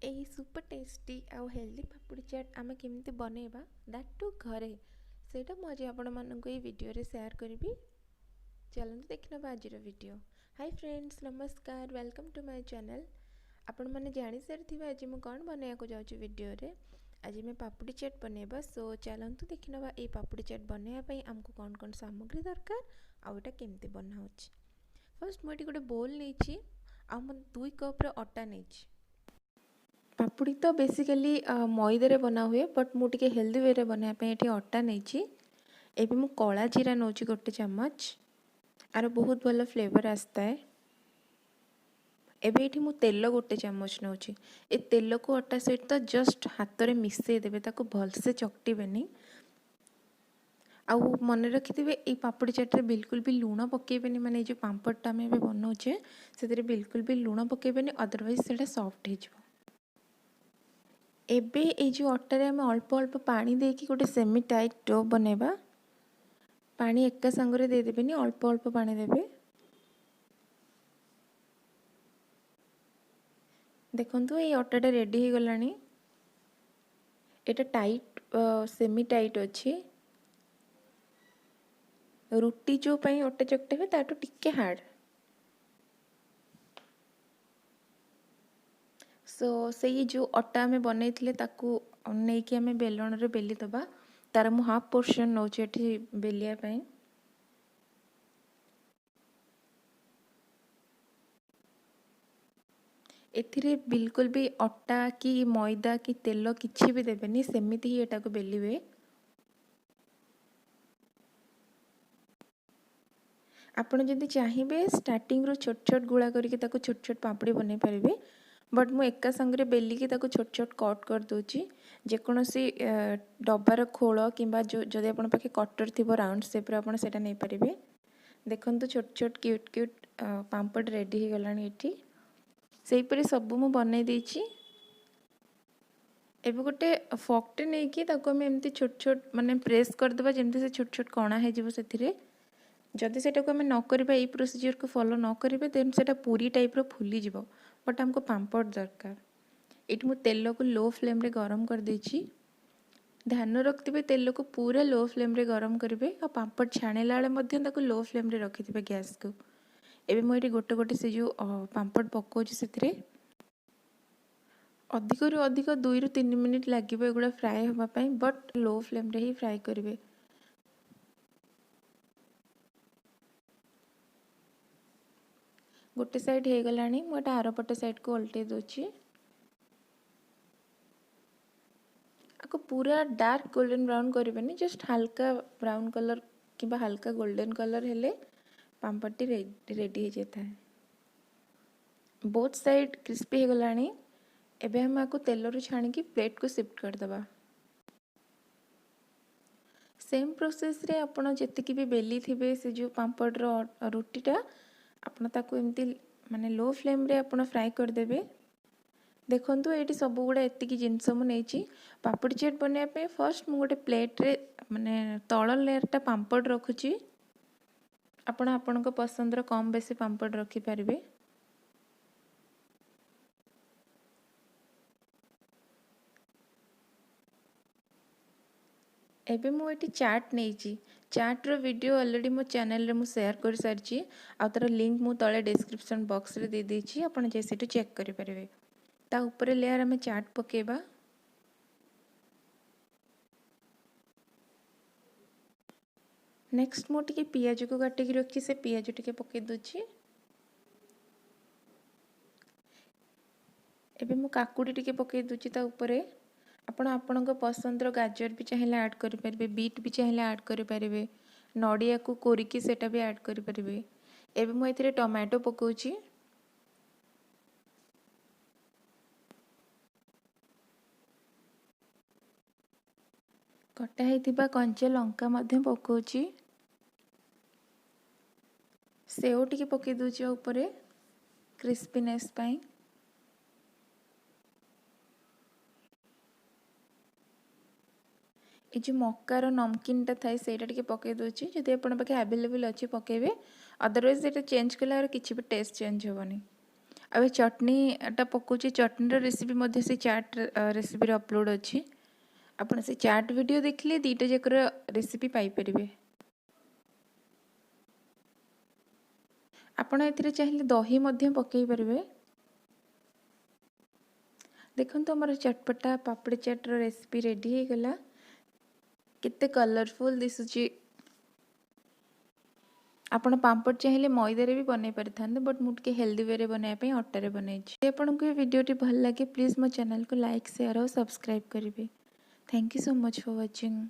ଏହି super tasty ଆଉ healthy papdi chaat ଆମେ କେମିତି ବନେଇବା, that two ଘରେ, ସେଇଟା ମୁଁ ଆଜି ଆପଣମାନଙ୍କୁ ଏଇ ଭିଡ଼ିଓରେ ସେୟାର କରିବି। ଚାଲନ୍ତୁ ଦେଖିନେବା ଆଜିର ଭିଡ଼ିଓ। ହାଇ ଫ୍ରେଣ୍ଡସ୍, ନମସ୍କାର, welcome to my channel. ଆପଣମାନେ ଜାଣିସାରିଥିବେ ଆଜି ମୁଁ କ'ଣ ବନେଇବାକୁ ଯାଉଛି ଭିଡ଼ିଓରେ। ଆଜି ଆମେ ପାପୁଡ଼ି ଚାଟ୍ ବନେଇବା। ସୋ ଚାଲନ୍ତୁ ଦେଖିନେବା ଏଇ ପାପୁଡ଼ି ଚାଟ୍ ବନେଇବା ପାଇଁ ଆମକୁ କ'ଣ କ'ଣ ସାମଗ୍ରୀ ଦରକାର ଆଉ ଏଇଟା କେମିତି ବନା ହେଉଛି। ଫାର୍ଷ୍ଟ ମୁଁ ଏଠି ଗୋଟେ ବୋଲ୍ ନେଇଛି ଆଉ ମୁଁ 2 କପ୍ର ଅଟା ନେଇଛି। ପାପୁଡ଼ି ତ ବେସିକାଲି ମଇଦାରେ ବନା ହୁଏ, ବଟ୍ ମୁଁ ଟିକେ ହେଲ୍ଦି ୱେରେ ବନେଇବା ପାଇଁ ଏଠି ଅଟା ନେଇଛି। ଏବେ ମୁଁ କଳା ଜିରା ନେଉଛି 1 ଚାମଚ, ଆର ବହୁତ ଭଲ ଫ୍ଲେଭର୍ ଆସିଥାଏ। ଏବେ ଏଠି ମୁଁ ତେଲ 1 ଚାମଚ ନେଉଛି। ଏ ତେଲକୁ ଅଟା ସହିତ ଜଷ୍ଟ ହାତରେ ମିଶାଇ ଦେବେ, ତାକୁ ଭଲସେ ଚକଟିବେନି। ଆଉ ମନେ ରଖିଥିବେ, ଏଇ ପାପୁଡ଼ି ଚାଟ୍ରେ ବିଲକୁଲ ବି ଲୁଣ ପକାଇବେନି, ମାନେ ଏଇ ଯେଉଁ ପାମ୍ପଡ଼ଟା ଆମେ ଏବେ ବନାଉଛେ ସେଥିରେ ବିଲକୁଲ ବି ଲୁଣ ପକାଇବେନି, ଅଦରୱାଇଜ୍ ସେଇଟା ସଫ୍ଟ ହେଇଯିବ। ଏବେ ଏଇ ଯେଉଁ ଅଟାରେ ଆମେ ଅଳ୍ପ ଅଳ୍ପ ପାଣି ଦେଇକି ଗୋଟେ ସେମି ଟାଇଟ୍ do ବନେଇବା। ପାଣି ଏକା ସାଙ୍ଗରେ ଦେଇଦେବେନି, ଅଳ୍ପ ଅଳ୍ପ ପାଣି ଦେବେ। ଦେଖନ୍ତୁ, ଏଇ ଅଟାଟା ରେଡ଼ି ହେଇଗଲାଣି। ଏଇଟା ଟାଇଟ୍, ସେମି ଟାଇଟ୍ ଅଛି। ରୁଟି ଯେଉଁ ପାଇଁ ଅଟା ଚକଟା ହୁଏ ତାଠୁ ଟିକେ ହାର୍ଡ଼। ସୋ ସେଇ ଯେଉଁ ଅଟା ଆମେ ବନେଇଥିଲେ ତାକୁ ନେଇକି ଆମେ ବେଲଣରେ ବେଲି ଦେବା। ତାର ମୁଁ ହାଫ୍ ପୋର୍ସନ୍ ନେଉଛି ଏଠି ବେଲିବା ପାଇଁ। ଏଥିରେ ବିଲକୁଲ ବି ଅଟା କି ମଇଦା କି ତେଲ କିଛି ବି ଦେବେନି, ସେମିତି ହିଁ ଏଟାକୁ ବେଲିବେ। ଆପଣ ଯଦି ଚାହିଁବେ ଷ୍ଟାର୍ଟିଂରୁ ଛୋଟ ଛୋଟ ଗୁଳା କରିକି ତାକୁ ଛୋଟ ଛୋଟ ପାମ୍ପଡ଼ି ବନେଇ ପାରିବେ, ବଟ୍ ମୁଁ ଏକା ସାଙ୍ଗରେ ବେଲିକି ତାକୁ ଛୋଟ ଛୋଟ କଟ୍ କରିଦେଉଛି। ଯେକୌଣସି ଡବାର ଖୋଳ କିମ୍ବା ଯଦି ଆପଣଙ୍କ ପାଖେ କଟର୍ ଥିବ ରାଉଣ୍ଡ ସେପ୍ର, ଆପଣ ସେଇଟା ନେଇପାରିବେ। ଦେଖନ୍ତୁ, ଛୋଟ ଛୋଟ କ୍ୟୁଟ୍ କ୍ୟୁଟ୍ ପାମ୍ପଡ଼ ରେଡ଼ି ହେଇଗଲାଣି ଏଠି। ସେହିପରି ସବୁ ମୁଁ ବନେଇ ଦେଇଛି। ଏବେ ଗୋଟେ ଫର୍କଟେ ନେଇକି ତାକୁ ଆମେ ଏମିତି ଛୋଟ ଛୋଟ ମାନେ ପ୍ରେସ୍ କରିଦେବା, ଯେମିତି ସେ ଛୋଟ ଛୋଟ କଣା ହେଇଯିବ ସେଥିରେ। ଯଦି ସେଇଟାକୁ ଆମେ ନ କରିବା, ଏଇ ପ୍ରୋସିଜିଅରକୁ ଫଲୋ ନ କରିବେ, ଦେନ୍ ସେଇଟା ପୁରୀ ଟାଇପ୍ର ଫୁଲିଯିବ, ବଟ୍ ଆମକୁ ପାମ୍ପଡ଼ ଦରକାର। ଏଇଠି ମୁଁ ତେଲକୁ ଲୋ ଫ୍ଲେମ୍ରେ ଗରମ କରିଦେଇଛି। ଧ୍ୟାନ ରଖିଥିବେ, ତେଲକୁ ପୁରା ଲୋ ଫ୍ଲେମ୍ରେ ଗରମ କରିବେ ଆଉ ପାମ୍ପଡ଼ ଛାଣିଲା ବେଳେ ମଧ୍ୟ ତାକୁ ଲୋ ଫ୍ଲେମ୍ରେ ରଖିଥିବେ ଗ୍ୟାସ୍କୁ। ଏବେ ମୁଁ ଏଠି ଗୋଟେ ଗୋଟେ ସେ ଯେଉଁ ପାମ୍ପଡ଼ ପକାଉଛି ସେଥିରେ। ଅଧିକରୁ ଅଧିକ 2ରୁ 3 ମିନିଟ୍ ଲାଗିବ ଏଗୁଡ଼ା ଫ୍ରାଏ ହେବା ପାଇଁ, ବଟ୍ ଲୋ ଫ୍ଲେମ୍ରେ ହିଁ ଫ୍ରାଏ କରିବେ। ଗୋଟେ ସାଇଡ଼୍ ହେଇଗଲାଣି, ମୁଁ ଏଇଟା ଆରପଟ ସାଇଡ଼୍କୁ ଓଲଟେଇ ଦେଉଛି। ଆକୁ ପୁରା ଡାର୍କ ଗୋଲ୍ଡେନ୍ ବ୍ରାଉନ୍ କରିବେନି, ଜଷ୍ଟ ହାଲକା ବ୍ରାଉନ୍ କଲର୍ କିମ୍ବା ହାଲକା ଗୋଲ୍ଡେନ୍ କଲର୍ ହେଲେ ପାମ୍ପଡ଼ଟି ରେଡ଼ି ହେଇଯାଇଥାଏ। ବୋଥ୍ ସାଇଡ଼୍ କ୍ରିସ୍ପି ହେଇଗଲାଣି। ଏବେ ଆମେ ଆକୁ ତେଲରୁ ଛାଣିକି ପ୍ଲେଟ୍କୁ ସିଫ୍ଟ କରିଦେବା। ସେମ୍ ପ୍ରୋସେସ୍ରେ ଆପଣ ଯେତିକି ବି ବେଲିଥିବେ ସେ ଯେଉଁ ପାମ୍ପଡ଼ର ରୁଟିଟା, ଆପଣ ତାକୁ ଏମିତି ମାନେ ଲୋ ଫ୍ଲେମ୍ରେ ଆପଣ ଫ୍ରାଏ କରିଦେବେ। ଦେଖନ୍ତୁ, ଏଇଠି ସବୁଗୁଡ଼ା ଏତିକି ଜିନିଷ ମୁଁ ନେଇଛି ପାପୁଡ଼ି ଚାଟ୍ ବନେଇବା ପାଇଁ। ଫାର୍ଷ୍ଟ ମୁଁ ଗୋଟେ ପ୍ଲେଟ୍ରେ ମାନେ ତଳ ଲେୟର୍ଟା ପାମ୍ପଡ଼ ରଖୁଛି। ଆପଣ ଆପଣଙ୍କ ପସନ୍ଦର କମ୍ ବେଶୀ ପାମ୍ପଡ଼ ରଖିପାରିବେ। ଏବେ ମୁଁ ଏଠି ଚାଟ୍ ନେଇଛି। ଚାଟ୍ର ଭିଡ଼ିଓ ଅଲରେଡ଼ି ମୋ ଚ୍ୟାନେଲରେ ମୁଁ ସେୟାର କରିସାରିଛି ଆଉ ତା'ର ଲିଙ୍କ୍ ମୁଁ ତଳେ ଡେସ୍କ୍ରିପସନ୍ ବକ୍ସରେ ଦେଇଦେଇଛି, ଆପଣ ଯାଇ ସେଠୁ ଚେକ୍ କରିପାରିବେ। ତା ଉପରେ ଲେୟାର ଆମେ ଚାଟ୍ ପକାଇବା। ନେକ୍ସଟ ମୁଁ ଟିକେ ପିଆଜକୁ କାଟିକି ରଖି ସେ ପିଆଜ ଟିକେ ପକାଇ ଦେଉଛି। ଏବେ ମୁଁ କାକୁଡ଼ି ଟିକେ ପକାଇ ଦେଉଛି ତା ଉପରେ। ଆପଣ ଆପଣଙ୍କ ପସନ୍ଦର ଗାଜର ବି ଚାହିଁଲେ ଆଡ଼୍ କରିପାରିବେ, ବିଟ୍ ବି ଚାହିଁଲେ ଆଡ଼୍ କରିପାରିବେ, ନଡ଼ିଆକୁ କୋରିକି ସେଇଟା ବି ଆଡ଼୍ କରିପାରିବେ। ଏବେ ମୁଁ ଏଥିରେ ଟମାଟୋ ପକାଉଛି। କଟା ହେଇଥିବା କଞ୍ଚା ଲଙ୍କା ମଧ୍ୟ ପକାଉଛି। ସେଓ ଟିକେ ପକାଇ ଦେଉଛି ଉପରେ କ୍ରିସ୍ପିନେସ୍ ପାଇଁ। ଏ ଯେଉଁ ମକାର ନମକିନଟା ଥାଏ ସେଇଟା ଟିକେ ପକାଇ ଦେଉଛି। ଯଦି ଆପଣଙ୍କ ପାଖେ ଆଭେଲେବୁଲ୍ ଅଛି ପକାଇବେ, ଅଦରୱାଇଜ୍ ସେଇଟା ଚେଞ୍ଜ କଲେ ଆର କିଛି ବି ଟେଷ୍ଟ ଚେଞ୍ଜ ହେବନି। ଆଉ ଏ ଚଟଣିଟା ପକାଉଛି, ଚଟଣିର ରେସିପି ମଧ୍ୟ ସେ ଚାଟ୍ ରେସିପିରେ ଅପଲୋଡ଼ ଅଛି। ଆପଣ ସେ ଚାଟ୍ ଭିଡ଼ିଓ ଦେଖିଲେ ଦୁଇଟା ଯାକର ରେସିପି ପାଇପାରିବେ। ଆପଣ ଏଥିରେ ଚାହିଁଲେ ଦହି ମଧ୍ୟ ପକାଇ ପାରିବେ। ଦେଖନ୍ତୁ, ଆମର ଚଟପଟା ପାପଡ଼ି ଚାଟ୍ର ରେସିପି ରେଡ଼ି ହେଇଗଲା। କେତେ କଲରଫୁଲ୍ ଦିଶୁଛି। ଆପଣ ପାମ୍ପଡ଼ ଚାହିଁଲେ ମଇଦାରେ ବି ବନେଇ ପାରିଥାନ୍ତେ, ବଟ୍ ମୁଁ ଟିକେ ହେଲ୍ଦି ୱେରେ ବନେଇବା ପାଇଁ ଅଟାରେ ବନେଇଛି। ଯଦି ଆପଣଙ୍କୁ ଏ ଭିଡ଼ିଓଟି ଭଲ ଲାଗେ, ପ୍ଲିଜ୍ ମୋ ଚ୍ୟାନେଲକୁ ଲାଇକ୍, ସେୟାର ଆଉ ସବସ୍କ୍ରାଇବ୍ କରିବେ। Thank you so much for watching.